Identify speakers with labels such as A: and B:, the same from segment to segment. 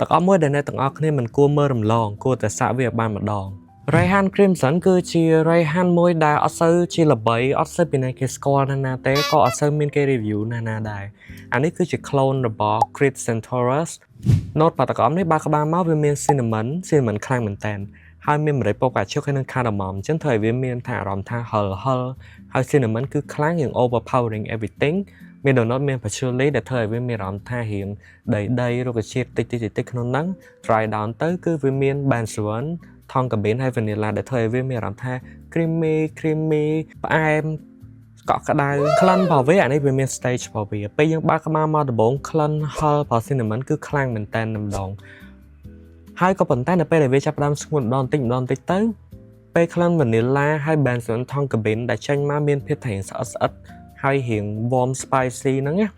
A: ទឹកអប់មួយដែលអ្នកទាំងអស់គ្នាមិនគួរមើលរំលងគួរតែសាកវាឲ្យបានម្ដង Rayhaan Crimson គឺជា Rayhaan មួយដែលអត់សូវជាល្បីអត់សូវពីណាគេស្គាល់ណាស់ណាទេក៏អត់សូវមានគេ review ណាស់ណាដែរអានេះគឺជា clone របស់ Creed Centaurus note បាតកអមនេះបើក្បាលមកវាមាន cinnamon cinnamon ខ្លាំងមែនតើហើយមានម្រេចពណ៌ផ្កាឈូកហើយនិង cardamom អញ្ចឹងធ្វើឲ្យវាមានថាអារម្មណ៍ថាហឹរហឹរហើយ cinnamon គឺខ្លាំងយ៉ាង overpowering everything មាន donut មាន patchouli ដែលធ្វើឲ្យវាមានអារម្មណ៍ថារៀងដីដីរុក្ខជាតិតិចតិចតិចក្នុងហ្នឹង dry down ទៅគឺវាមាន benzoin tonka bean ហើយ vanilla ដែលធ្វើឲ្យវាមានអារម្មណ៍ថា creamy creamy ផ្អែមកក់ក្ដៅក្លិនរបស់វាអានេះវាមាន stage របស់វាពេលយើងបើកក្បាលមកដំបូងក្លិនហឹររបស់ cinnamon គឺខ្លាំងមែនតើម្ដងហើយក៏ប៉ុន្តែនៅពេលដែលវាចាប់ផ្ដើមស្ងួតម្ដងបន្តិចម្ដងបន្តិចទៅពេលក្លិន vanilla ហើយ benzoin tonka bean ដែលចេញមកមានភាពថារៀងស្អិតស្អិតហើយរៀង warm spicy ហ្នឹងណា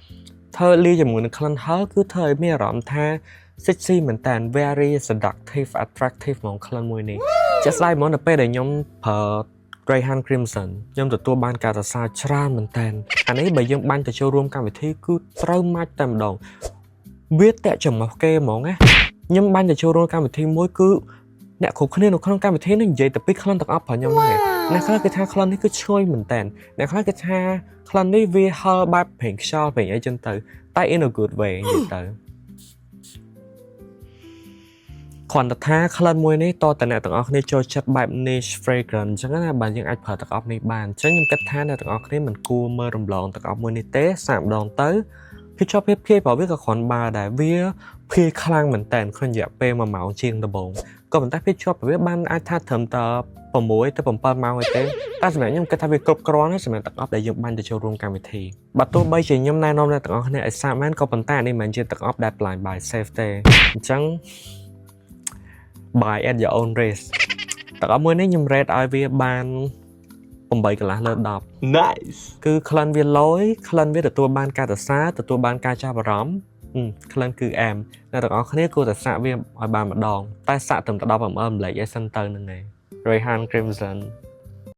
A: ធ្វើលាយជាមួយនឹងក្លិនហឹរគឺធ្វើឲ្យមានអារម្មណ៍ថា sexy មែនតើ very seductive attractive ហ្មងក្លិនមួយនេះជាក់ស្ដែងហ្មងនៅពេលដែលខ្ញុំប្រើ Rayhaan Crimson ខ្ញុំទទួលបានការសរសើរច្រើនមែនតើអានេះបើយើងបាញ់ទៅចូលរួមកម្មវិធីគឺត្រូវម៉ាច់តែម្ដងវាតាក់ចំណុះគេហ្មងណាខ្ញុំបាញ់ទៅចូលរួមកម្មវិធីមួយគឺអ្នកគ្រប់គ្នានៅក្នុងកម្មវិធីនេះនិយាយតែពីក្លិនទាំងអស់របស់ខ្ញុំហ្នឹងឯងអ្នកខ្លះគេថាក្លិននេះគឺឈ្ងុយមែនតើអ្នកខ្លះគេថាក្លិននេះវាហឹរបែបប្រេងខ្យល់ប្រេងអីចឹងទៅតែ in a good way និយាយទៅគ្រាន់តែថាក្លិនមួយនេះតើតអ្នកទាំងអស់គ្នាចូលចិត្តបែប niche fragrance អញ្ចឹងណាបាទយើងអាចប្រើទឹកអប់នេះបានអញ្ចឹងខ្ញុំគិតថាអ្នកទាំងអស់គ្នាមិនគួរមើលរំលងទឹកអប់មួយនេះទេសាកម្ដងទៅភាពជាប់ភាពភាយរបស់វាក៏គ្រាន់បើដែរវាភាយខ្លាំងមែនតើក្នុងរយៈពេល1ម៉ោងជាងដំបូងក៏ប៉ុន្តែភាពជាប់របស់វាបានអាចថាត្រឹមតែ6ទៅ7ម៉ោងឯទេតែសម្រាប់ខ្ញុំគិតថាវាគ្រប់គ្រាន់ហើយសម្រាប់ទឹកអប់ដែលយើងបាញ់ទៅចូលរួមកម្មវិធីបើទោះបីជាខ្ញុំណែនាំអ្នកទាំងអស់គ្នាឲ្យសាកមែនក៏ប៉ុន្តែនេះមិនមែនជាទឹកអប់ដែល blind buy safe ទេអញ្ចឹង buy at your own risk ទឹកអប់មួយនេះខ្ញុំ rate ឲ្យវាបាន8កន្លះលើ10
B: Nice.
A: គឺក្លិនវាលយក្លិនវាទទួលបានការសរសើរទទួលបានការចាប់អារម្មណ៍ហឹមក្លិនគឺអែមអ្នកទាំងអស់គ្នាគួរតែសាកវាឲ្យបានម្ដងតែសាកត្រឹមតែ10 ml ម្លេចឲ្យសិនទៅហ្នឹងឯង Rayhaan Crimson.